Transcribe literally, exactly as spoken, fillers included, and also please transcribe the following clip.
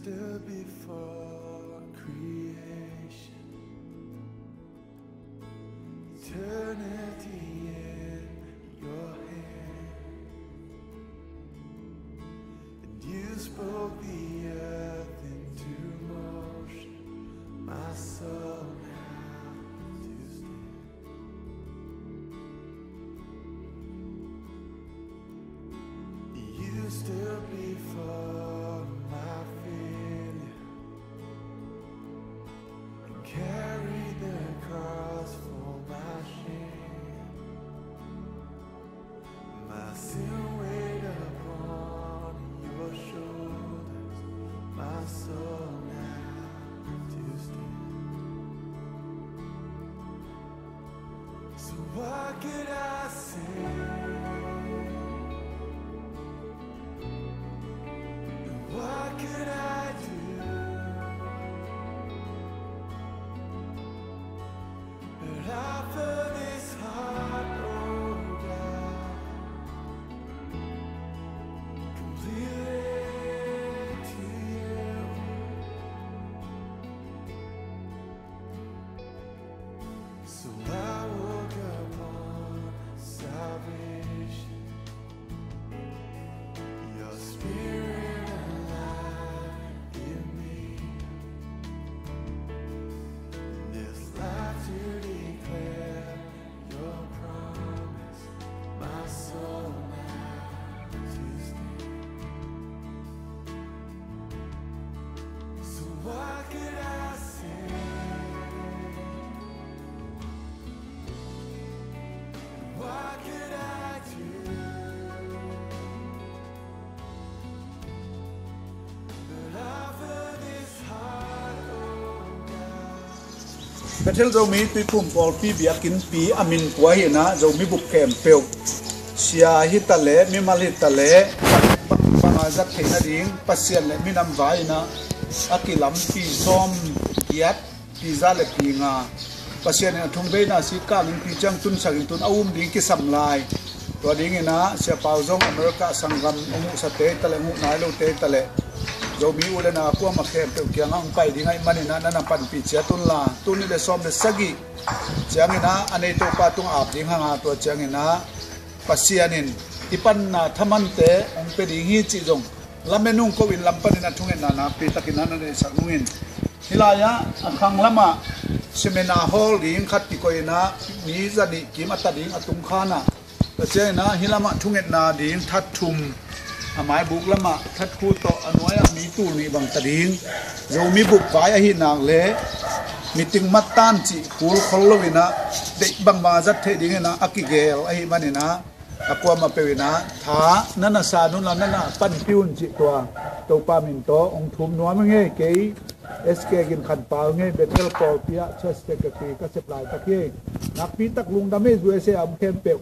Before creation, eternity in your hand, and you spoke the earth into motion. My soul has to stand. You stood before my failure and carried the cross for my shame. My sin weighed upon your shoulders. My soul now to stand. So what could I say? And what could I do? But offer this heart, oh God, completely to you. So I walk upon salvation. Your spirit alive in me. This life to declare your promise. My soul now to stand. So what could I say? What could I do? But offer this heart, oh God. Bethel Zomi Tuiphum Pawlpi biakinnpi a min pua hi inah Zomi bup khempeuh, sia hitaleh mimal hitaleh, bang a zat theih nading Pasian le minam vai inah a kilampi sawm giat, pi za le pi nga Pasian in a thungveina si kangin pi ciang tunsakin tun a um ding kisam lai. Tua dingin ah Sia Pau zong America sanggam hong huhsate taleh hong huh nai lote taleh Zomi u le nau kuamah khempeuh kiangah hong pai ding ahih manin ah na na panpih ciat unla, tuni le sawm le sagih ciangin ah a nei Topa tungah ap ding hanga, tua ciangin ah Pasian in i panna thamante hong pia ding hi cih zong lamen ung ko in lam panin a thungetna nakpi takin ah na neihsak nungin. Hih lai-ah a khang lamah seminar hall ding khat kikoih inah mi zanih kim a ta ding a tung khanah, tua ciangin ah hih lamah thungetna ding that thum, a maibuk lamah that khat tawh a nuai-ah mi tul nih bang ta ding. Zomi bup vai ahih nak le meeting mattan cih kul khol lo inah deih bangbang a zat theih dingin ah a kigel ahih manin ah a kuamah peuh inah tha na na san unla na na panpih un cih tua Topa min tawh hong thum nuam ing ei. Kei S K Gin Khan Pau ing ei, Bethel Pawlpi ah Church Secretary ka sep laitak hi. Nakpi tak lungdam ei, U S A a om khempeuh.